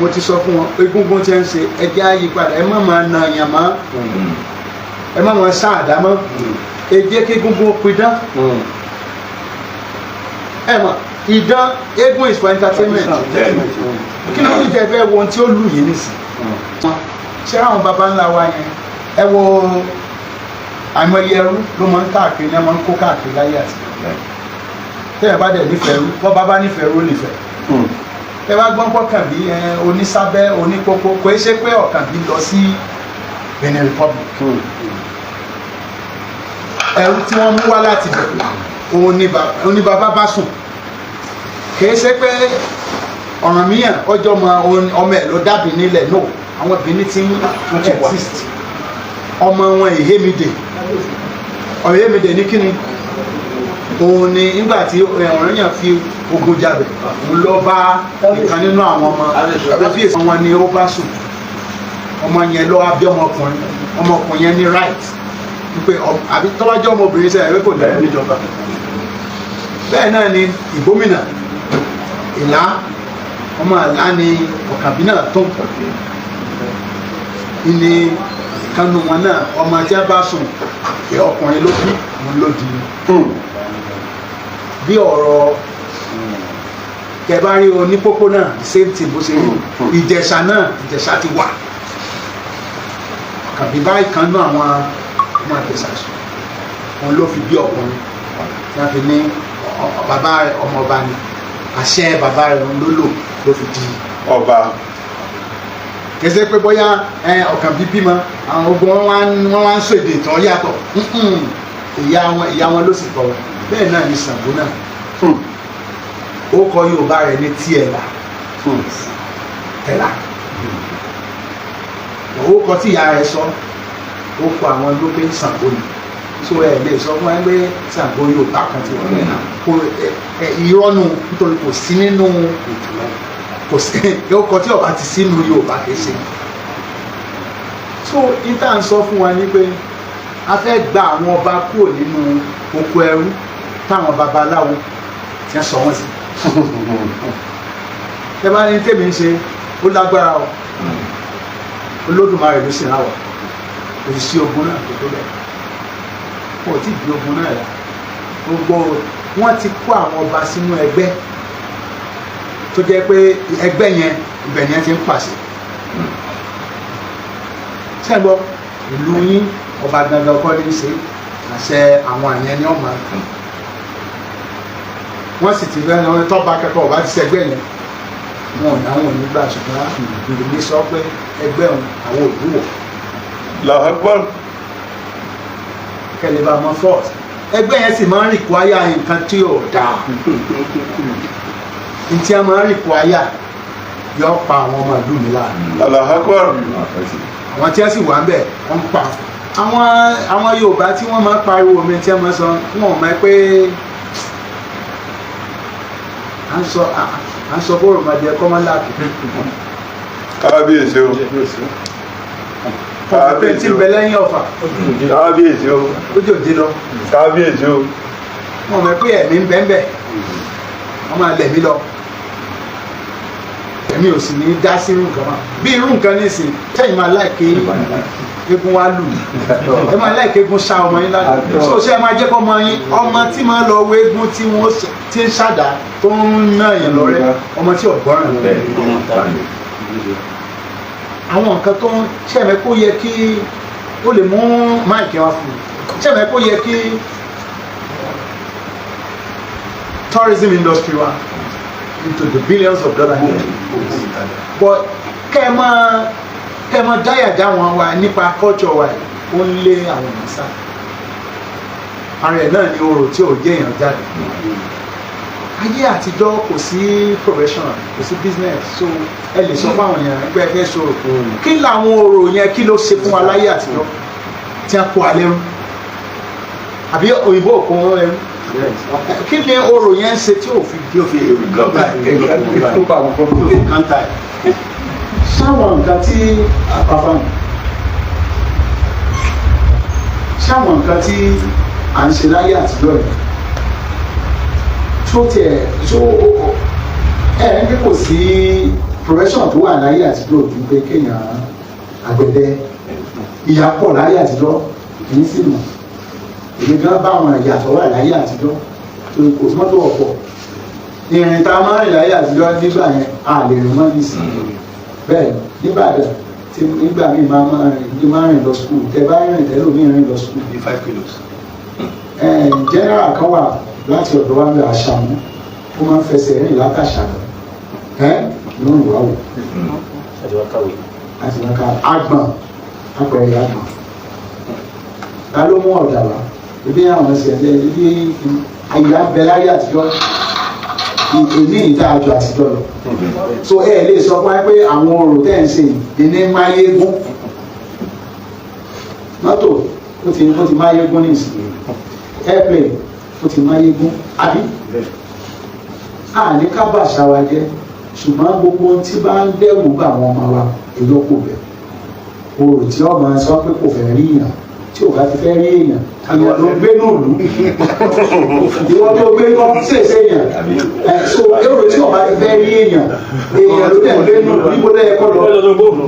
Mo ti sọ fún wọn, egúngún tí ń ṣe, ẹjẹ́ á yí padà. Ẹ má máa na yàn mọ́, ẹ má máa sáàdá mọ́. Ẹ jẹ́ kí egúngún pidán. Ẹ mọ̀, ìdán eégún is for entertainment. Kí ló ní tẹ́ fẹ́ wo ohun tí ó lù yín nísìn? Ṣé àwọn baba ńlá wa yẹn, ẹ wo àìmọye ẹrú ló máa ń káàkiri ní ẹ máa ń kó káàkiri láyé àtijọ́. Tẹ́yẹ̀ bá dẹ̀ nífẹ̀ẹ́ rú, bọ́ bá bá nífẹ̀ẹ́ rú, nífẹ̀ẹ́ tẹ́ bá gbọ́n pọ̀kànbí ẹ onísábẹ́ onípópó, kò é ṣe pé Ọ̀kànbí lọ sí Benin Republic. Ẹrú tí wọ́n mú wá láti bẹ̀, òun ni bàbá bá sùn. Kì í ṣe pé Ọ̀rànmíyàn ọjọ́ ọmọ ẹ̀ ló dábì nílẹ̀. No, àwọn Benin ti ń exist. Ọmọ wọn Ìhémidè, Ìhémidè ní kíni, òun ni nígbà tí Ọ̀rànmíyàn fi ogun jabẹ̀, òun lọ bá ìkan nínú àwọn ọmọ kábíyèsí wọn ni ó bá sùn. Ọmọ yẹn lọ wá bí ọmọkùnrin. Ọmọkùnrin yẹn ní right wípé àbí tọ́wájú ọmọbìnrin sẹ́yìn wípé kò ní níjọba. Bẹ́ẹ̀ náà ni Ìgbómìnà, Ìlá, ọmọ Àlá ni Ọ̀kànbí náà tó ní ìkànnù wọn náà. Ọmọ tí a bá sùn, ọkùnrin ló bí, òun ló di bí ọ̀rọ̀ kẹbárí. Onípópó náà, the same thing bó ṣe rí. Ìjẹ̀ṣà náà, Ìjẹ̀ṣà ti wà. Ọ̀kànbí báyìí kan náà, àwọn ọmọ Ìjẹ̀ṣà sùn, òun ló fi bí ọkùnrin tí wọ́n fi ní bàbá rẹ̀ ọmọọba ni. Àṣẹ bàbá rẹ̀ òun ló lò ló fi di ọba. Kẹsẹ pé bóyá Ọ̀kànbí bímọ, àwọn ogun wọn wá ń sọ èdè tó yàtọ̀. Ìyá wọn ló sì kọ wọn. Bẹ́ẹ̀ náà ni Ṣàngó náà, ó kọ Yorùbá rẹ̀ ní Tiẹ̀lá, Tẹ̀lá. Ó kọ tí ìyá rẹ̀ sọ, ó kọ àwọn ló pé Ṣàngó ni. So ẹ lè sọ fún ẹ pé Ṣàngó Yorùbá kan ti wà kò ẹ ìrọ́nù, nítorí kò sí nínú, kò sí ó kọ tí ọba ti sínú Yorùbá kìí ṣe. So níta ń sọ fún wa ni pé a fẹ́ gba àwọn ọba kúrò nínú oko ẹrú táwọn babaláwo ti ń sọ wọ́n sí. Ẹ bá ní tèmi ń ṣe, ó lágbára o. Olódùmarè ló sì rán wa. Kò sí ogun náà tó tó bẹ́ẹ̀, kò tí ì bí ogun náà yá. Gbogbo wọn ti kó àwọn ọba sínú ẹgbẹ́ tó jẹ́ pé ẹgbẹ́ yẹn, ibẹ̀ ni ẹ ti ń pàṣẹ. Sẹ́gbọ́ ìlú yín, ọba gangan kọ́ ní í ṣe àṣẹ, àwọn àyẹn ni ọmọ wọ́n sì ti fẹ́ wọn. Tọ́ba kẹ́kọ̀ọ́ ọba ti ṣẹgbẹ́ yẹn, wọn ò ní, àwọn ò ní gbà. Ṣùgbọ́n èmi sọ pé ẹgbẹ́ òun, àwọn ò dúwọ̀. Allahu Akbar. Kẹlẹ́ bá mọ force ẹgbẹ́ yẹn sì máa ń require nǹkan tí ò dáa. Ntí a máa ń require yọ pa àwọn ọmọ ìlú mi láàrin. Allahu Akbar. Àwọn tí wọ́n sì wà ń bẹ̀, wọ́n ń pa àwọn Yorùbá tí wọ́n máa ń pariwo mi, tí wọ́n máa ń sọ, wọn ò mọ̀ pé à ń sọ bóòrò máa jẹ kọ́mọ́láàkì. Kábíyèsí o. Pé tí ń bẹ lẹ́yìn ọ̀fà Kábíyèsí o. ó jòjé lọ. Kábíyèsí o. Wọn mọ̀ pé ẹ̀mí ń bẹ ń bẹ, wọ́n máa lẹ̀ mí lọ. Ẹ̀mí ò sì ní dá sí irú nǹkan máa bí irú nǹkan nísìn. Sẹ́yìn máa láìké eégún wá lù, ẹ máa láìké eégún ṣá ọmọ yín lánàá. So ṣé ẹ máa jẹ́ kọ́ ọmọ yín, ọmọ tí máa lọ wo eégún tí wọ́n ti ń ṣàdá tó ń ná yẹn lọ́rẹ́, ọmọ tí ò gbọ́ràn? Àwọn nǹkan tó ń ṣẹ̀mẹ́ kó yẹ kí ó lè mú mic wá fún mi, ṣẹ̀mẹ́ kó yẹ kí tourism industry wa into the billions of dollars, but kẹ́ ẹ máa dáyàjá wọn wa nípa culture wa yìí, ó ń lé àwọn èèyàn sá. Ara ẹ̀ náà ni orò tí ò jẹ́ èèyàn jáde. Ayé àtijọ́, kò sí profession, kò sí business, so ẹ lè sọ fún àwọn èèyàn ẹgbẹ́ fẹ́ sọ̀rọ̀. Kí làwọn orò yẹn, kí ló ṣe fún wa láyé àtijọ́ tí a kó alẹ́ rú? Àbí òyìnbó kó wọn ẹrú? Kí ni orò yẹn ń ṣe tí ò fi tí ó fi kanta ẹ̀? Sáwọn nǹkan tí àpapọ̀, sáwọn nǹkan tí à ń ṣe láyé àtijọ́ yìí tó tiẹ̀ tó ẹ̀ ń bí, kò sí. Profession tó wà láyé àtijọ́ ò ju pé kéèyàn àgbẹ̀dẹ. Ìyà pọ̀ láyé àtijọ́, èyí sì mọ̀. Èmi gan bá àwọn ìyàtọ̀ wà láyé àtijọ́ tó kò sí mọ́tò ọ̀pọ̀. Ìrìn tá a máa ń rìn láyé àtijọ́ nígbà yẹn, a lè rìn mọ́ nísìnyí. Bẹ́ẹ̀ nígbàdàn tí nígbà míì máa rìn, máa rìn lọ school. Tẹ bá rìn tẹ́lòmíì rìn lọ school. Bí 5 kilos. General kan wà láti ọ̀dọ̀ wa ń bẹ, Àṣàmú, ó máa ń fẹsẹ̀ rìn látàṣàmú ẹ́ lóhùn wá wò Láti wá kàwé. Láti wá ká àgbọ̀n apẹ̀rẹ̀ àgbọ̀n. Ta ló mú ọ̀dà wá? Ibi àwọn ṣẹlẹ̀ ibi àyà bẹ láyé àtijọ́, èmi ìta àjọ àtijọ́ lọ. So ẹ lè sọ fún wa pé àwọn orò tẹ́ ń ṣe yìí ní máyégún. Mọ́tò ó ti máyégún nísìnyí, airplane ó ti máyégún, àbí àní ká bàṣà wa jẹ́. Ṣùgbọ́n gbogbo ohun tí bá ń dẹ́rù bá àwọn ọmọ wa, èyí kò bẹ̀. Orò tí ọmọ sọ pé kò fẹ́ rí èèyàn, tí ò bá ti fẹ́ rí èèyàn, èèyàn ló gbé nùlù. Ìwọ tó gbé kọ́ ṣèṣe èèyàn ẹ̀. So èrò tí ọba ti fẹ́ rí èèyàn, èèyàn ló dẹ̀ gbé nùlù. Níbo lẹ́yẹ kọ́ lọ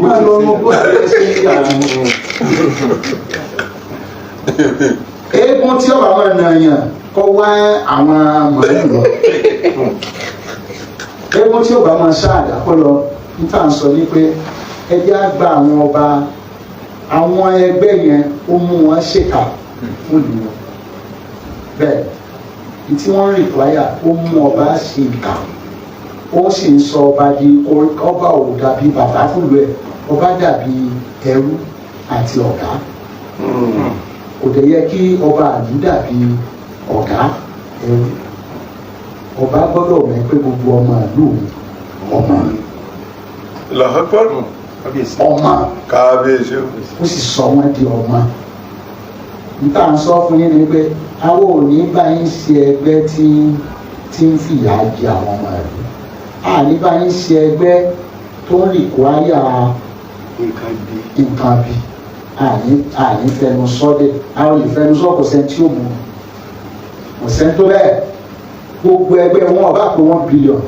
máa lọ mú bó àti ẹsẹ̀ yàrá. Eégún tí ọba máa nà yàn kọ́ wá àwọn màálù lọ. Eégún tí ọba máa ṣáàdá kọ́ lọ. N tà ń sọ ní pé ẹjẹ́ á gba àwọn ọba, àwọn ẹgbẹ́ yẹn, ó mú wọn ṣèkà fún ìlú wọn. Bẹ́ẹ̀ ní tí wọ́n rìn wáyà, ó mú ọba ṣe ìkà, ó sì ń sọ ọba di ọba. Ò dàbí bàbá fún ìlú ẹ̀, ọba dàbí ẹrú àti ọ̀gá. Kò dẹ̀ yẹ kí ọba àlú dàbí ọ̀gá ẹrú. Ọba gbọ́dọ̀ mọ̀ pé gbogbo ọmọ ìlú mi, ọmọ mi. Allahu Akbar. Ọmọ. Kábíyèsí o. Ó sì sọ wọ́n di ọmọ. N tá à ń sọ fún yín ni pé àwọn ò ní bá yín ṣe ẹgbẹ́ tí ń fìyà jẹ àwọn ọmọ ìlú. Àní bá yín ṣe ẹgbẹ́ tó ń require nǹkan bí àní fẹnu sọ́dẹ̀ àwọn ìfẹnusọ. Kò sẹ́ni tí ó mú, kò sẹ́ni tó bẹ́ẹ̀. Gbogbo ẹgbẹ́ wọn ọba pé 1 billion,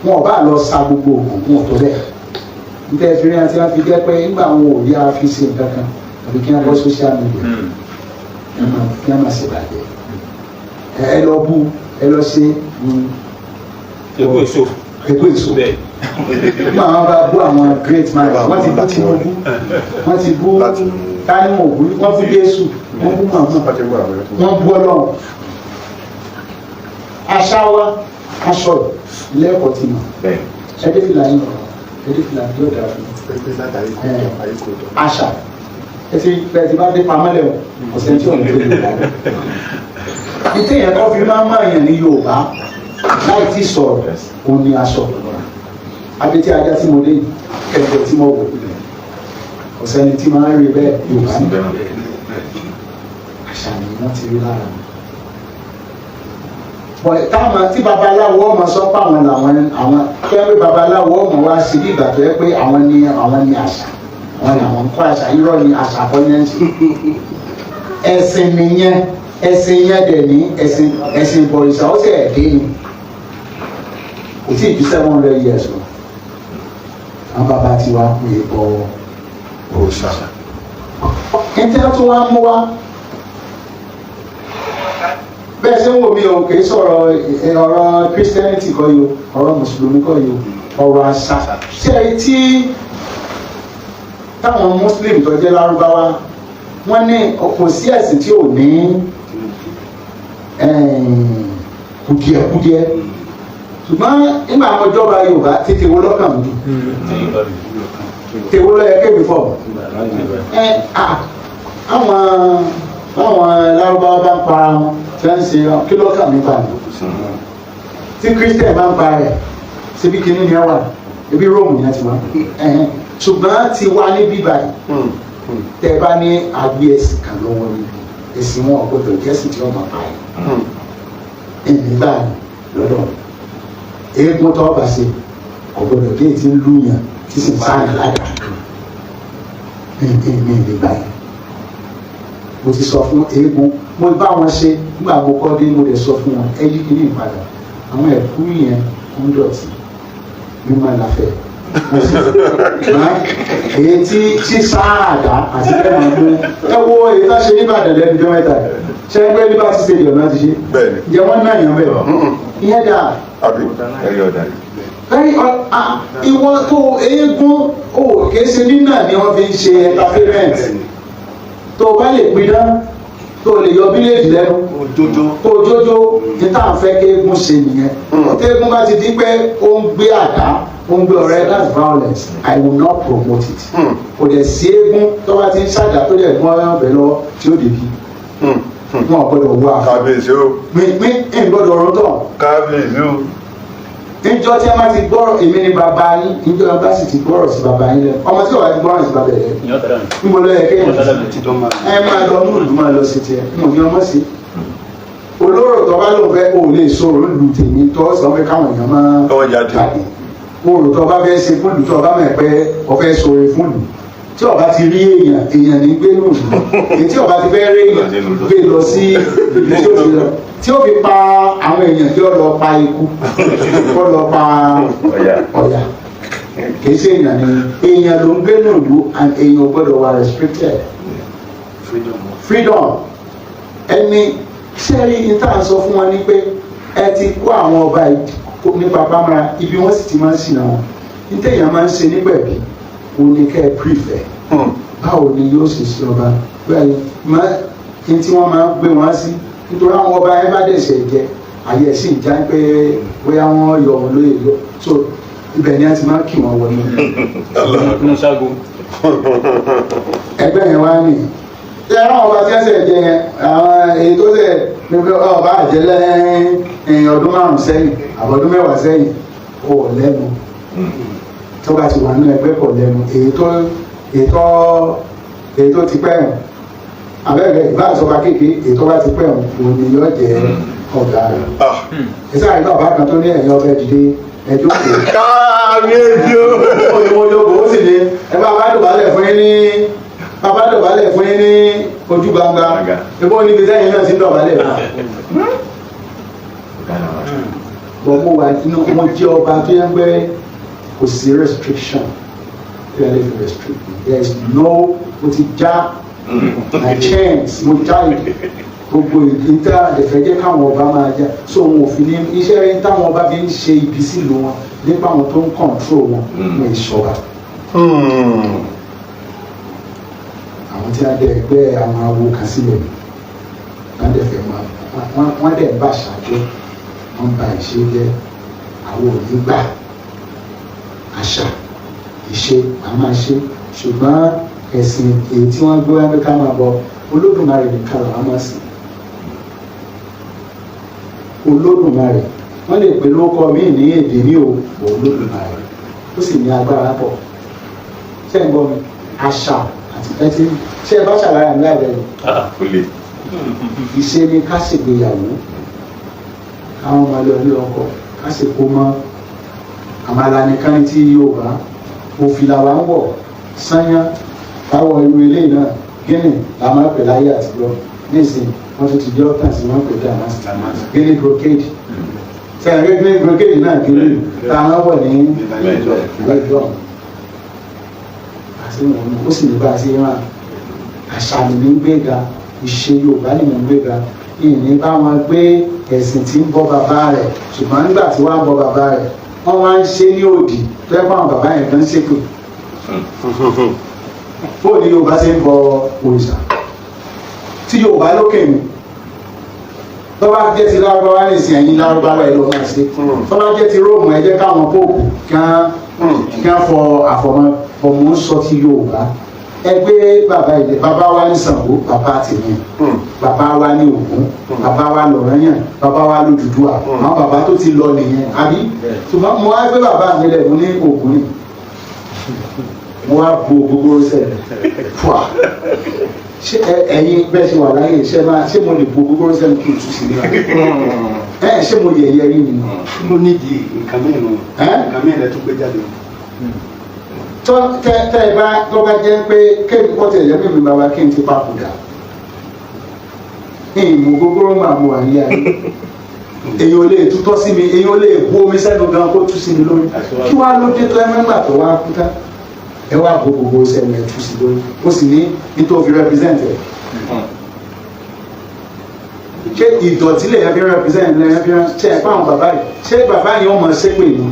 wọn ọba lọ sa gbogbo òògùn, wọn tó bẹ́ẹ̀. Níta ìfìrí àti wọn fi jẹ́ pé nígbà wọn ò rí ara fi ṣe nǹkan kan, àbí kí wọ́n bọ́ social media kí wọ́n máa ṣèbàjẹ́, ẹ lọ bú, ẹ lọ ṣe. Èkó èso. Èkó èso. Nígbà wọn bá bú àwọn great man, wọ́n ti bú Tinubu, wọ́n ti bú tánímọ̀ òbú, wọ́n bú Jésù, wọ́n bú màmú, wọ́n bú Ọlọ́run. Àṣà wa, aṣọ ilé ẹ̀kọ́ ti mọ̀. Ẹdí fìlà yín, ẹdí fìlà yóò dáa fún àṣà. Ẹ ti bẹ́ẹ̀ ti bá dé pamọ́lẹ̀ o, ọ̀sẹ̀ tí òun tó Yorùbá lọ. Ìtẹ̀yẹ̀ kan fi máa ń mọ̀ èèyàn ní Yorùbá láì tí sọ̀rọ̀, òun ni aṣọ. Adétí ajá tí mo dé, ẹ̀jẹ̀ tí mo wò, ọ̀sẹ̀ni tí máa ń rí bẹ́ẹ̀. Yorùbá ní àṣà ni wọ́n ti rí lára mi. Táwọn tí babaláwo ọmọ sọ pé àwọn làwọn, àwọn kí wọ́n pé babaláwo ọmọ wa sí bí ìgbà tó yẹ pé àwọn ni àṣà, àwọn làwọn ń kọ́ àṣà. Irọ́ ni, àṣà kọ́ ní ẹ̀sìn. Ẹ̀sìn nìyẹn. Ẹ̀sìn yẹn dẹ̀ ní ẹ̀sìn, ẹ̀sìn ìbọ̀rìṣà ó sì ẹ̀ dé ni, kò tí ì ju 700 years lọ. Àwọn bàbá tiwa ń yè bọ òòṣà. Nítorí tó wá mú wá bẹ́ẹ̀ ṣé ń wò mí o, kì í sọ̀rọ̀ ọ̀rọ̀ Christianity kọ́ yìí o, ọ̀rọ̀ mùsùlùmí kọ́ yìí o, ọ̀rọ̀ àṣà. Ṣé ẹ tí táwọn Muslim tó jẹ́ lárúbáwá, wọ́n ní kò sí ẹ̀sìn tí ò ní kùdìẹ̀kùdìẹ̀. Ṣùgbọ́n nígbà àwọn ìjọba Yorùbá tètè wo lọ́kàn mi tèwo lọ́yẹ kébì fọ̀ ẹ àwọn àwọn lárúbáwá bá ń para wọn tí wọ́n ń ṣe kí lọ́kàn mi pa mi. Tí Christian bá ń pa rẹ̀ síbi kìíní ni ẹ wà, ebi Róòmù ni ẹ ti wá. Ṣùgbọ́n ti wá ní bíbá yìí, tẹ́ ẹ bá ní agbé ẹ̀sìn kan lọ́wọ́ níbi ẹ̀sìn wọn, ọ̀gbọ́dọ̀ jẹ́sìn tí wọ́n máa pa ẹ̀ ẹ̀mí báyìí lọ́dọ̀. Eégún tó bá ṣe kò gbọdọ̀ dé tí ń lùyàn tí sì ń sáyàn ládàá. Ẹ̀mí ẹ̀mí báyìí mo ti sọ fún eégún, mo bá wọn ṣe nígbà mo kọ́ dé, mo lè sọ fún wọn, ẹ yí kíní ìpadà, àwọn ẹ̀kú yẹn ń dọ̀tí mímọ́ láfẹ́. Èyí tí sísá àdá àti bẹ́ẹ̀ máa mú. Ẹ wo èyí tá ṣe n'Ìbàdàn lẹ́nu ọjọ́ mẹ́ta yìí. Ṣé ẹgbẹ́ Liberty Stadium náà ti ṣe? Bẹ́ẹ̀ni. Ǹjẹ́ wọ́n náà yàn bẹ́ẹ̀? Ìyẹn dà. Àbí. Ẹyọ ọ̀dà yìí. Very ìwọ tó eégún ó kìí ṣe nínà ni wọ́n fi ń ṣe entertainment. Tó o bá lè pidán, tó o lè yọ bíléèdì lẹ́nu, Òjòjò. kó o jójó ní tá à ń fẹ́ kí eégún ṣe nìyẹn. Tí eégún bá ti di pé ó ń gbé àdá, ó ń gbé ọ̀rẹ́, that's violence. I will not promote it. Kò dẹ̀ sí eégún tó bá ti ń ṣàdá tó dẹ̀ gbọ́n ọ̀bẹ lọ́wọ́ tí ó dèbí. Wọn ò gbọ́dọ̀ wá. Kábíyèsí o. Mi ń gbọ́dọ̀ ọ̀rọ̀ tán. Kábíyèsí o. Níjọ́ tí a bá ti gbọ́rọ̀, èmi ni bàbá yín. Níjọ́ a bá sì ti gbọ́rọ̀ sí bàbá yín lẹ́nu, ọmọ tí ò bá ti gbọ́rọ̀ sí bàbá yẹn Ìyẹn ọ̀tá dànù. níbo ló yẹ kéèyàn Ọ̀tá dànù. Ti dán máa. Ẹ máa lọ ní ìlú, máa lọ sí tiẹ̀, mo ní ọmọ sí olóró tó bá lóun fẹ́ kó o lè sọ̀rọ̀ lù tèmi tó sọ pé káwọn èèyàn máa Káwọn jáde. Jáde orò tó bá fẹ́ ṣe fún ìlú, tó bá mọ̀ pé o fẹ́ sọ̀rọ̀ fún ìlú, tí o bá ti rí èèyàn, èèyàn ní gbé nù ìlú. Èyí tí o bá ti fẹ́ rí èèyàn, gbé lọ sí ibi tí ó ti lọ, tí ó fi pa àwọn èèyàn, tí ó lọ pa ikú, kó lọ pa Ọ̀yà. ọ̀yà. Kì í ṣe èèyàn ni, èèyàn ló ń gbé nù ìlú, and èèyàn ò gbọ́dọ̀ wà restricted. Freedom. Freedom. Ẹni sẹ́rí ní tá à ń sọ fún wọn ni pé ẹ ti kó àwọn ọba yìí nípa bámara ibi wọ́n sì ti máa ń ṣìnà wọn. Ní téèyàn máa ń ṣe nígbẹ̀bí òun ni kẹ́ ẹ prefer. Báwo ni yóò ṣe ṣe ọba bẹ́ẹ̀ má kí tí wọ́n máa ń gbé wọn sí, nítorí àwọn ọba ẹ bá dẹ̀sẹ̀ jẹ àyè ẹ̀ sì ń já pé bóyá wọ́n yọ wọn lóye yọ, so ibẹ̀ ni a ti máa ń kì wọ́n wọlé. Inú ṣágo. Ẹgbẹ́ yẹn wá nìyí tí ẹ̀rọ ọba tí ẹsẹ̀ jẹ yẹn, àwọn èyí tó ṣe níbi ọba àjẹlẹ̀ ọdún 5 sẹ́yìn àbọ̀dún 10 sẹ́yìn, ó lẹ́nu tó bá ti wà nínú ẹgbẹ́ pọ̀ lẹ́nu. Èyí tó ti pẹ́ hàn abẹ́rẹ́ ìbá àsọba kékeré, èyí tó bá ti pẹ́ hàn, òun ni yóò jẹ́ ọ̀gá rẹ̀. Ẹ̀sẹ̀ àyíká bàbá kan tó ní ẹ̀yìn ọbẹ̀ dìde ẹjọ́ kò Kábíyèsí o. Olùwọ́jọ́gbò ó sì ní ẹ bá bá dọ̀bálẹ̀ fún yín ní bàbá dọ̀bálẹ̀ fún yín ní ojú gbangba. Gbangba. Ebó níbi sẹ́yìn náà ti ń dọ̀bálẹ̀ fún. Bọ̀ mo wà nínú, mo jẹ́ ọba tó yẹn pé kò sí restriction tí a lè fi restrict me. There is no, mo ti já my chains, mo já gbogbo ìta àdẹ̀fẹ́ jẹ́ káwọn ọba máa já. So wọn ò fi ní iṣẹ́ rí táwọn ọba fi ń ṣe ibi sílùú wọn nípa àwọn tó ń control wọn ní ìṣọba, àwọn tí a dẹ ẹgbẹ́ àwọn awo kan sílẹ̀, wọ́n dẹ̀ fẹ́ máa wọ́n dẹ̀ bá àṣà jẹ́, wọ́n ba ìṣe jẹ́. Àwọn ò ní gbà. Àṣà ìṣe à máa ṣe, ṣùgbọ́n ẹ̀sìn èyí tí wọ́n gbé wá pé ká máa bọ Olódùmarè nìkan làwọn máa sìn. Olódùmarè, wọ́n lè pè lóko míì ní èdè ní o, Olódùmarè ó sì ní agbára pọ̀. Ṣé ń gbọ́ mi? Àṣà àti ẹtí, ṣé ẹ bá ṣàlàyé àmì àbẹ̀ yìí? Ó lè. Ìṣe ni ká ṣègbéyàwó, káwọn máa lọ ilé ọkọ, ká sì kó mọ àmàlà nìkan ní tí Yorùbá òfìlà wa ń wọ̀ sányán táwọ̀ irú ilé náà gíní la máa pè láyé àtijọ́. Nísìnyí wọ́n tún ti jẹ́ ọ̀tàn sí wọ́n pè damask, gíní brocade sẹ́yìn rí, gíní brocade náà, gíní tá a máa wọ̀ ní lọ́jọ́ àti wọn. Ó sì ní bá a ṣe rán àṣà mi ń gbéga, ìṣe Yorùbá ni mò ń gbéga. Ìní bá wọn gbé ẹ̀sìn tí ń bọ bàbá rẹ̀, ṣùgbọ́n nígbà tí wọ́n á bọ bàbá rẹ̀, wọ́n wá ń ṣe ní òdì tó yẹ kó àwọn bàbá yẹn kan ń ṣépè. Bóò ni Yorùbá ṣe ń bọ òrìṣà tí Yorùbá lókè ní? Tó bá jẹ́ ti Lárúbáwá ní ìsìn, ẹ̀yìn Lárúbáwá ẹ̀ ló máa ṣe. Tó bá jẹ́ ti Róòmù, ẹ jẹ́ káwọn póòpù kí wọ́n fọ àfọmọ́ ọmọ ń sọ ti Yorùbá. Ẹgbẹ́ bàbá ilẹ̀ bàbá wa ní Ṣàngó, bàbá tèmi, bàbá wa ní Ògún, bàbá wa lọ̀ranyàn, bàbá wa lódùduwà. Àwọn bàbá tó ti lọ nìyẹn, àbí? Ṣùgbọ́n mo wá gbé bàbá mi lẹ̀, mo ní Ògún ni. Mo wá bo gbogbo sẹ̀ fúà. Ṣé ẹ̀yin bẹ́ẹ̀ ṣe wà láyé, ṣé máa ṣé mo lè bo gbogbo sẹ̀ kí n tù sí ní ẹ? Ṣé mo yẹ̀yẹ́ yín ni? Mo nídìí nǹkan mìíràn. Ẹ́? Nǹkan mìíràn tó gbé jáde. Tọ́ tẹ tẹ ẹ bá tó bá jẹ́ pé kéèmí kọ́ tẹ̀lé mímí bàbá kí n ti papòdà, ìmú gbogbo máa mú wà ní ayé. Èyàn ò lè tutọ́ sí mi, èyàn ò lè bu omi sẹ́nu gan kó tú sí mi lórí. Kí wàá ló dé tó ẹ mẹ́gbà tó wá kú tán, ẹ wá bo gbogbo sẹ́nu, ẹ tú sí lórí, ó sì ní nítorí fi represent ẹ? Ṣé ìdọ̀tí lè yẹn fi represent lè yẹn fi ṣe ẹ fáwọn bàbá yìí? Ṣé bàbá yìí ó mọ ṣépè ni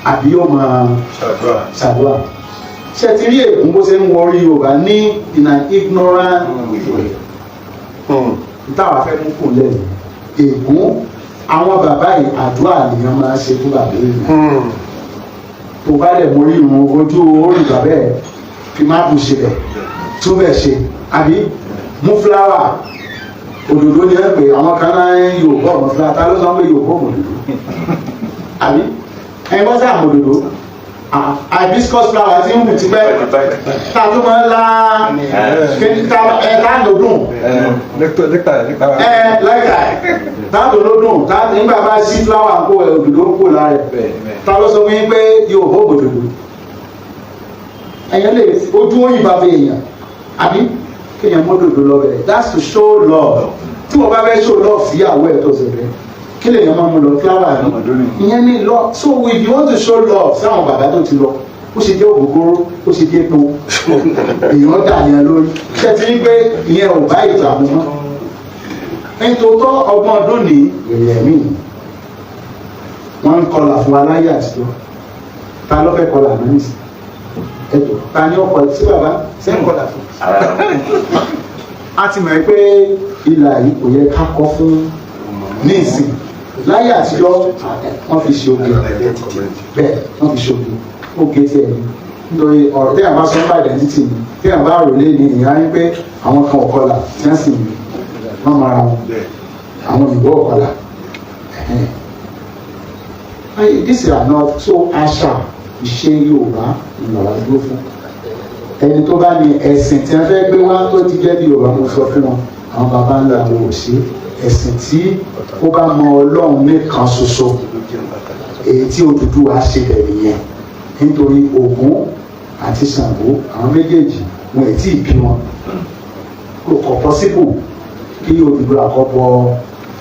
àbí yóò mọ ṣàdúrà? Ṣé ti rí ègún bó ṣe ń wọrí Yorùbá ní in an ignorant way? Táwa fẹ́ mú kù lẹ́nu ègún àwọn bàbá yìí, àdúrà nìyẹn máa ṣe fún bàbá yìí. Tó bá dẹ̀ mórí irun ojú orí bàbá ẹ̀, fi má bù ṣe bẹ̀ tún bẹ̀ ṣe, àbí mú flower, òdòdó ni ẹ pè. Àwọn kan náà Yorùbá ọmọ flower. Ta ló sọ pé Yorùbá ọmọ òdòdó? Àbí ẹ̀yin bọ́ sí àmọ́ òdòdó, hibiscus flower ti ń wù tipẹ́, tá a tún máa ń la ẹ tá ló dùn. Lẹ́tà lẹ́tà. Ẹ lẹ́tà tá ló dùn, tá nígbà bá sí flower kó ẹ òdòdó kó lára ẹ. Ta ló sọ fún yín pé Yorùbá òdòdó? Ẹ̀yàn lè ojú òyìn bàbá èèyàn, àbí kéèyàn mọ́dòdó lọ bẹ̀rẹ̀. That's to show love. Tí wọ́n bá fẹ́ show love síyàwó ẹ̀ tó ṣe fẹ́, kí lèèyàn máa mú lọ? Flower ni ìyẹn ní lọ. So if you want to show love sáwọn bàbá tó ti lọ, ó ṣe jẹ́ ògógóró, ó ṣe jẹ́ epo, èèyàn dà yẹn lórí. Ṣé ti rí pé ìyẹn ò bá ètò àmú mọ́? Nítòótọ́, ọgbọ́n ọdún ní èrè ẹ̀mí wọ́n ń kọlà fún wa láyé àtijọ́. Ta ló fẹ́ kọlà náà nìsín? Ẹ̀tọ́ ta ni ọkọ̀ sí bàbá ṣé ń kọlà fún? A ti mọ̀ pé ìlà yìí kò yẹ ká kọ́ fún ní ìsìn. Láyé àtijọ́, wọ́n fi ṣe oge bẹ́ẹ̀, wọ́n fi ṣe oge, oge tiẹ̀ ní. Nítorí ọ̀rọ̀ tí a bá sọ nípa identity ni, tí a bá rò lé ní ìyá yín pé àwọn kan ọ̀kọlà tí wọ́n sì ní wọ́n mara wọn, àwọn òyìnbó ọ̀kọlà. This is not so. Àṣà ìṣe Yorùbá ìlọ̀wà dúró fún. Ẹni tó bá ní ẹ̀sìn tí wọ́n fẹ́ gbé wá tó ti jẹ́ bí Yorùbá, mo sọ fún wọn, àwọn baba ńlá wo ò sí ẹ̀sìn tí ó bá mọ Ọlọ́run nìkan ṣoṣo. Èyí tí Odùduwà ṣe bẹ̀ nìyẹn, nítorí Ògún àti Ṣàngó, àwọn méjèèjì wọn ò tí ì bí wọn. Kò kọ̀ possible kí Odùduwà kọ́ bọ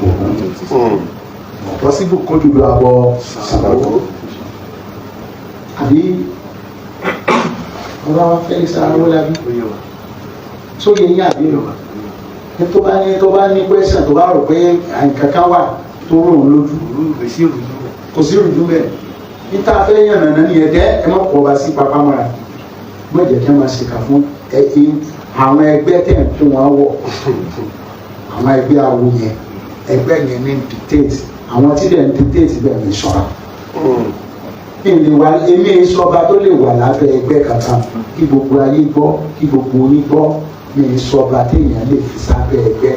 Ògún, kò possible kó Odùduwà bọ Ṣàngó. Àbí ọba wa Felix Arówólábí sóye yín? Àbí ní tó bá ní question, tó bá rò pé nǹkan kan wà tó rò ń lójú, kò sí ìrújú bẹ́ẹ̀. Níta fẹ́ yàn nàná nìyẹn dẹ́. Ẹ má kọ́ ọba sí papá mọ́ra, má jẹ́ kí wọ́n máa ṣèkà fún ẹ. Àwọn ẹgbẹ́ tẹ̀ ń kó wọn wọ̀, àwọn ẹgbẹ́ awo yẹn, ẹgbẹ́ yẹn ní dictate. Àwọn tí dẹ̀ ń dictate bẹ́ẹ̀ ní ṣọ́ra kí n lè wà. Èmi sọba tó lè wà lábẹ́ ẹgbẹ́ kankan. Kí gbogbo ayé gbọ́, kí gbogbo oyin gbọ́, mi sọba téèyàn lè fi sábẹ́ ẹgbẹ́.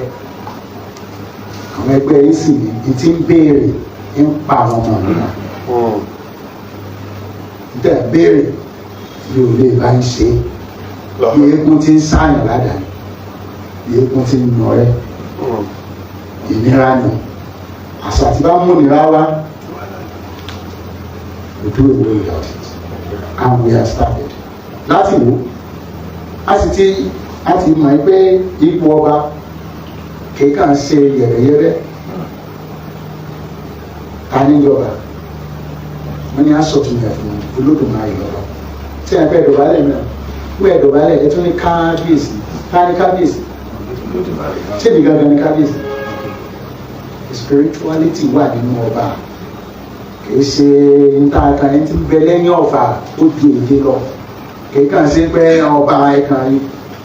Àwọn ẹgbẹ́ yìí sì ní ti ń béèrè ń pa àwọn ọmọ mi náà tẹ̀ béèrè, mi ò lè bá ń ṣe. Bí eégún ti ń sáyàn ládàá, bí eégún ti ń nà rẹ, ìnira nù. Àṣà tí bá mú nira wá, we do away without it, and we have started láti wò. A sì ti mọ̀ pé ipò ọba kì í kàn ṣe yẹ̀rẹ̀yẹ̀rẹ̀. Ta níjọba wọ́n ní asọ̀tún ẹ̀ fún Olódùmarè lọ́ba tí ẹ fẹ́ dọ̀bálẹ̀ mẹ́rin, wọ́n ẹ dọ̀bálẹ̀, ẹ tún ní kábíyèsí. Ká ní kábíyèsí, ṣé mi gangan ní kábíyèsí? Spirituality wà nínú ọba, kì í ṣe níta kan. Ẹni tí ń bẹ lẹ́yìn ọ̀fà ó ju èdè lọ. Kì í kàn ṣe pé ọba ẹ̀kan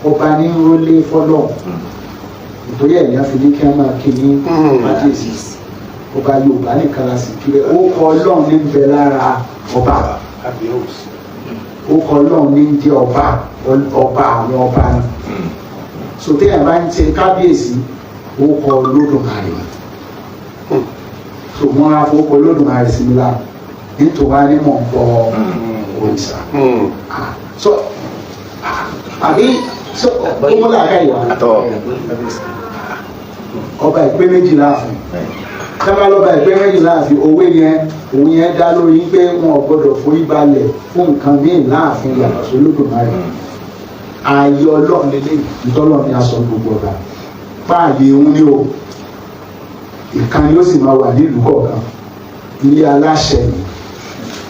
ọba ní rólé fọlọ́. Nítorí ẹ̀ ní a fi ní kí wọ́n máa kí ní kábíyèsí. Ọba Yorùbá nìkan la sì kí bẹ́ẹ̀. Ó kọ Ọlọ́run ní bẹ lára ọba, ó kọ Ọlọ́run ní jẹ́ ọba, ọba àwọn ọba ni. So téèyàn bá ń ṣe kábíyèsí, ó kọ Olódùmarè. So wọn á fowó kọ Olódùmarè sí mi lára, nítorí wá ní mọ̀ ń bọ òrìṣà. So àbí so ó mú làákà ìwà ọba ìpé méjì láàfin. Sábà lọ́ba ìpé méjì láàfin, òwe yẹn, òun yẹn dá lórí pé wọn ò gbọdọ̀ forí balẹ̀ fún nǹkan míì láàfin yàtọ̀ sí Olódùmarè. Ààyè Ọlọ́run lélẹ́yìn, ìtọ́lọ́run ni a sọ gbogbo ọba fáàyè òun ni o. Ìkan yóò sì máa wà nílùú kọ̀ọ̀kan. Ilé aláṣẹ ni.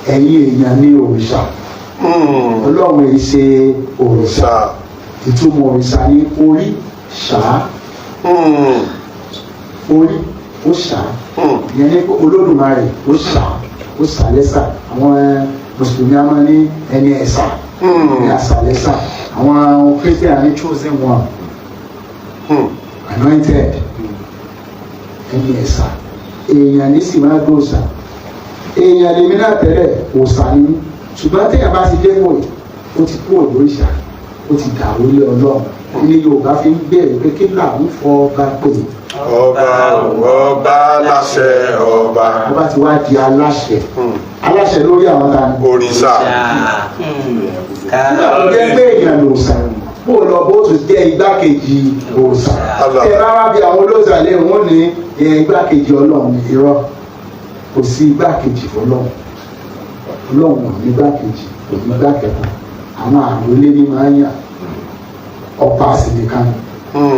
Ẹ̀yin èèyàn ní òrìṣà. Ọlọ́run èyí ṣe òrìṣà. Ìtumọ̀ òrìṣà ní orí ṣá. Orí ó ṣá. Ìyẹn ní pé Olódùmarè ó ṣá, ó ṣá lẹ́sà. Àwọn Mùsùlùmí á máa ní ẹni ẹ̀sà, ní àṣà lẹ́sà. Àwọn Christian ní chosen one, anointed, ẹni ẹ̀sà. Èèyàn ní sì máa gbé òòṣà. Èèyàn lèmi náà tẹ́lẹ̀, òòṣà ni mí. Ṣùgbọ́n téèyàn bá ti dé pò yìí, ó ti kú òlóríṣà, ó ti dàrú lé Ọlọ́run. Ní Yorùbá fi ń béèrè pé kí là ń fọ ọba pè? Ọba, ọba láṣẹ ọba. Ọba ti wá di aláṣẹ, aláṣẹ lórí àwọn ta ni? Òrìṣà. Nígbà tó jẹ́ pé èèyàn lòòṣà, bó o lọ bó o tún jẹ́ igbákejì òòṣà? Allah. Ẹ bá wá bí àwọn olóòṣà lé wọn ní igbákejì Ọlọ́run ní. Irọ́, kò sí igbákejì fọ́lọ́run. Ọlọ́run ò ní igbákejì, kò ní igbákẹta. Àwọn àròlé ní máa ń yàn. Ọba sì nìkan ni.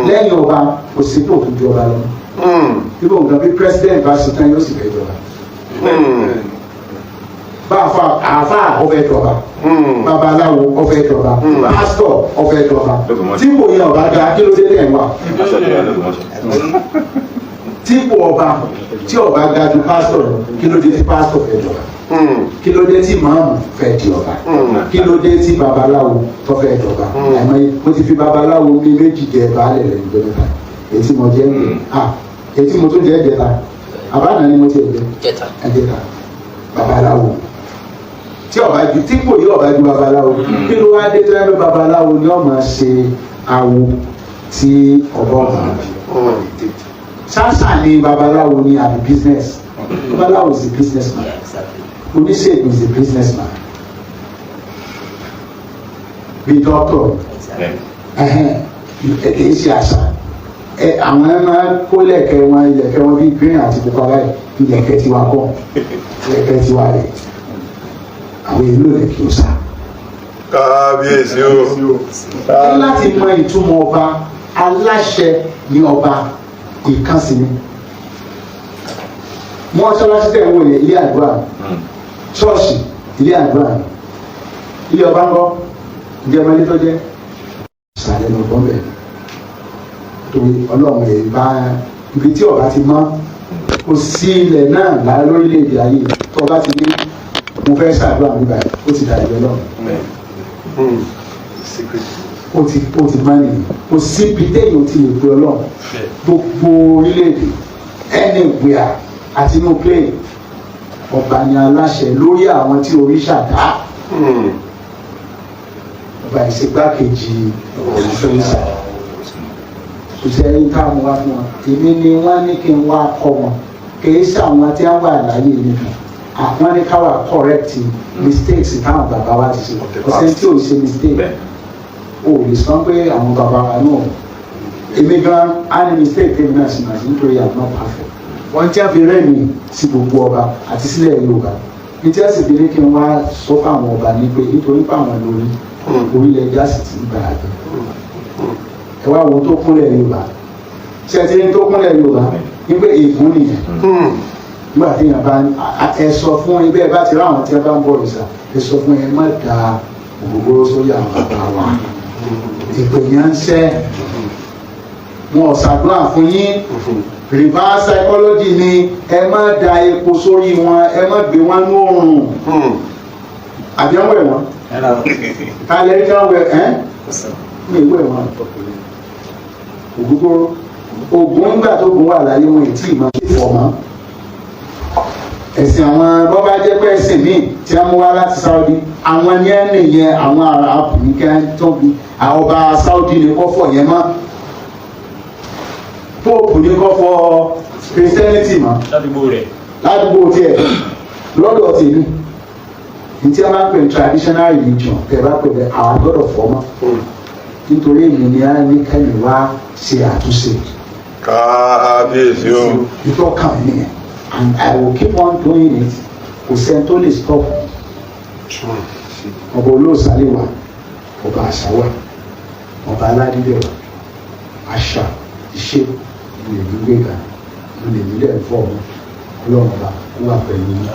Lẹ́yìn ọba, kò sí tó tún ju ọba lọ. Ibò nǹkan bí president bá ṣe tán, yóò sì fẹ́ jọba. Bá àfa àfa ó fẹ́ jọba, babaláwo ó fẹ́ jọba, pásítọ̀ ó fẹ́ jọba. Tí kò yẹn ọba ga, kí ló dé tẹ̀ wá? Aṣọ ìjọba lÓgbómọ̀ṣọ́. Tí kò ọba tí ọba ga ju pásítọ̀ lọ, kí ló dé tí pásítọ̀ fẹ́ jọba? Kí ló dé tí màámù fẹ́ di ọba? Kí ló dé tí babaláwo tó fẹ́ jọba? Àìmọye mo ti fi babaláwo mi méjì jẹ baálẹ̀ rẹ̀ níjọ́ mẹ́ta. Èyí tí mo jẹ́ ń bẹ̀, ah, èyí tí mo tún jẹ́ jẹta àbáná ni mo ti jẹ. Jẹta. Ẹjẹta babaláwo tí ọba ju tí kò yí ọba ju babaláwo, kí ló wá dé tó yẹ pé babaláwo ni ó máa ṣe awo tí ọba ọba ṣáṣà ni? Babaláwo ni àbí business? Babaláwo is a businessman. Yeah, exactly. Oníṣègùn is a businessman, bí doctor. Exactly. Ẹhẹn, kì í ṣe àṣà ẹ. Àwọn ẹ máa kó lẹ̀kẹ̀ wọn, ilẹ̀kẹ̀ wọn bíi green àti pupa báyìí. Ilẹ̀kẹ̀ tiwa kọ́, ilẹ̀kẹ̀ tiwa rẹ̀. Àwọn èlò lẹ̀kẹ̀ òòṣà. Kábíyèsí o. Ẹ láti mọ ìtumọ̀ ọba. Aláṣẹ ní ọba, ìkànsí ni. Mọ́ṣáláṣí tẹ̀ ń wò yẹ, ilé àdúrà. Ṣọ́ọ̀ṣì, ilé àdúrà. Ilé ọba ńkọ́? Ǹjẹ́ ọmọ ilé tó jẹ́ ìsàlẹ̀ lọ́gbọ́n bẹ̀? Torí Ọlọ́run ẹ̀ bá ibi tí ọba ti mọ́, kò sí ilẹ̀ náà lá lórílẹ̀‐èdè ayé tó ọba ti ní mo fẹ́ ṣàdúrà mi báyìí, ó ti dàbí Ọlọ́run. Ó ti má nìyí. Kò síbi téèyàn ti lè pe Ọlọ́run, gbogbo orílẹ̀-èdè, anywhere, àti inú plane. Ọba ni aláṣẹ lórí àwọn tí oríṣà dá. Ọba ìṣègbákejì òrìṣà. Kò sẹ́yìn táwọn wá fún wọn. Èmi ni wọ́n ní kí n wá kọ́ wọn, kì í ṣàwọn tí wọ́n wà láyé nìkan. Àwọn ní káwa correct mistakes táwọn bàbá wa ti ṣe. Kò sẹ́ni tí ò ṣe mistake. O lè sọ pé àwọn bàbá wa náà, èmi gan á ní mistake tèmi náà sì máa ṣe, nítorí I'm not perfect. Wọ́n tí a fi rẹ́ mi sí gbogbo ọba àti sílẹ̀ Yorùbá ní tí a sì fi ní kí n wá sọ fáwọn ọba ní pé nítorí pé àwọn lórí orílẹ̀ èdè á sì ti ń gbà àgbẹ̀. Ẹ wá wo tó kúnlẹ̀ Yorùbá. Ṣé ẹ ti ní tó kúnlẹ̀ Yorùbá ní pé ègún nìyẹn? Nígbà tí èèyàn bá ẹ sọ fún ẹgbẹ́ ẹ bá ti ráwọn tí ẹ bá ń bọ̀ òrìṣà, ẹ sọ fún ẹ má da ògógóró sórí àwọn bàbá wa. Ìpè yẹn ń ṣẹ́ wọn ò ṣàdúrà fún yín. Reverse psychology ni. Ẹ má da epo sórí wọn, ẹ má gbé wọn ní oòrùn. Àbí wọn wẹ̀ wọn ta lè rí wọn wẹ̀ ẹ́ ní ìwé wọn ògógóró ògùn? Ńgbà tó gùn wà láyé wọn ètí ìmọ̀ fọ̀ mọ́ ẹ̀sìn àwọn. Bọ́bá jẹ́ pé ẹ̀sìn míì tí wọ́n mú wá láti Saudi, àwọn ní ẹ̀ nìyẹn. Àwọn Arab ní kí wọ́n tó bí àwọn ọba Saudi ní kọ́ fọ̀ yẹn mọ́. Pope ní kọ́ fọ̀ Christianity mọ́. Ládùúgbò rẹ̀. Ládùúgbò tiẹ̀. Lọ́dọ̀ tèmi ní tí a máa ń pè ní traditional religion, tẹ̀ bá pè bẹ́ẹ̀, àwọn gbọ́dọ̀ fọ́ mọ́, nítorí èmi ni a ní kẹ́mi wá ṣe àtúnṣe. Kábíyèsí o. Ìtọ́kàn mi nìyẹn, and I will keep on doing it. Kò sẹ́ni tó lè stop. Ọba olóòṣà lè wà, ọba àṣà wà, ọba aládìlẹ̀ wà. Àṣà ìṣe ìlú gbéga. Lè nílẹ̀ fọ́ ọmọ Ọlọ́run ọba kó wà pẹ̀lú yín.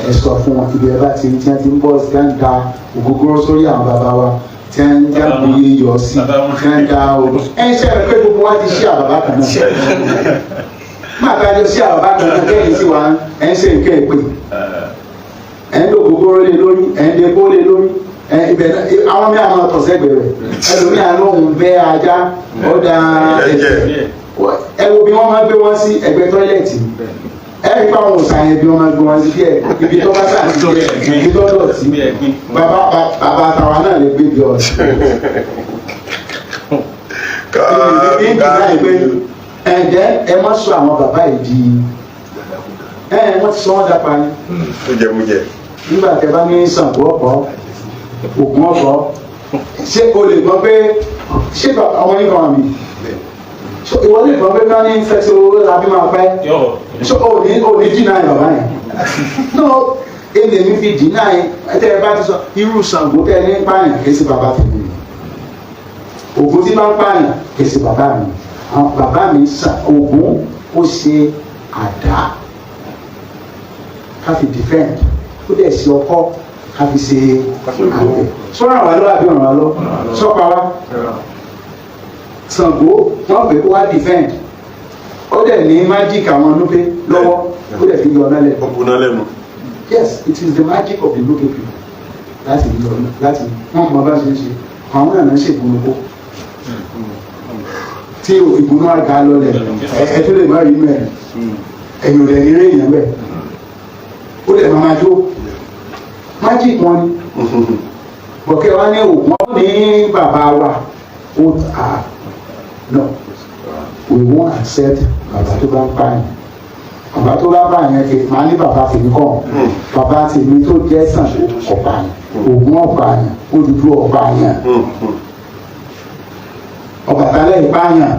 Ẹ sọ fún wọn ibi ẹ bá ti tí wọ́n ti ń bọ́, tí wọ́n ń da ògógóró sórí àwọn bàbá wa, tí wọ́n ń já bu iyọ̀ sí, tí wọ́n ń da o. Ẹ ń ṣe pé gbogbo wa ti ṣí àbàbà kan náà. Má bàa jọ sí àbàbà kan náà kẹ́yìn sí wa. Ẹ ń ṣe nǹkan ìpè, ẹ ń lo ògógóró lé lórí, ẹ ń depo lé lórí, ẹ ibẹ̀ náà àwọn mi àwọn ọ̀tọ̀ sẹ́gbẹ̀ẹ́ rẹ̀. Ẹlòmíà lóhùn bẹ́ ajá ó da Ẹ̀jẹ̀. Ẹ wo bí wọ́n máa gbé wọn sí ẹgbẹ́ toilet. Ẹ rí pé àwọn òòsàn yẹn, bí wọ́n máa gbé wọn sí bí ẹ ibi tó bá sà sí ibi tó dọ̀tí. Bàbá bàbá àtàwọn náà lè gbé bí ọ̀sẹ̀ ẹ̀jẹ̀. Ẹ má sọ àwọn bàbá yìí di ẹ wọ́n ti sọ wọ́n dapa ni. Mújẹmújẹ. Nígbà tẹ bá ní Ṣàngó ọ̀pọ̀, Ògún ọ̀pọ̀, ṣé o lè gbọ́ pé ṣé ọmọ yín kan wà mí? So ìwọ lè gbọ́ pé ká ní fẹsẹ̀ owó la fi máa pẹ́? So o ní deny bàbá yẹn? No, èmi èmi fi deny. Ẹ tẹ́ ẹ bá ti sọ irú Ṣàngó tẹ́ ẹ ní pààyàn, kì í ṣe bàbá tèmi. Ògún tí bá ń pààyàn, kì í ṣe bàbá mi. Àwọn bàbá mi, Ògún ó ṣe àdá ká fi defend, ó dẹ̀ ṣe ọkọ́ ká fi ṣe àgbẹ̀. Sọ́ràn wà lọ́wọ́ àbí ọ̀ràn wà lọ́ sọ́pa wa. Ṣàngó, wọ́n pè kó wá defend, ó dẹ̀ ní magic àwọn Núpé lọ́wọ́, ó dẹ̀ fi yọ ọ̀nà lẹ̀. Ó buná lẹ́nu. Yes, it is the magic of the Nupe people láti yọ ọ̀nà láti wọ́n mọ bá ṣe ń ṣe. Àwọn náà ń ṣègùn oko tí ìgbóná àga lọlẹ̀. Ẹ tó lè má rí inú ẹ, ẹ̀yìn ò lè ní rí èèyàn bẹ́ẹ̀, ó lè máa jó magic wọn ni. Bọ̀kẹ́ wa ní ògùn ní bàbá wa ó à, no, we won't accept bàbá tó bá ń pààyàn. Bàbá tó bá pààyàn kì máa ní bàbá tèmi kọ́. Bàbá tèmi tó jẹ́ Ṣàngó ọ̀pààyàn, Ògún ọ̀pààyàn, Odùduwà ọ̀pààyàn, Ọbàtálá ìpààyàn.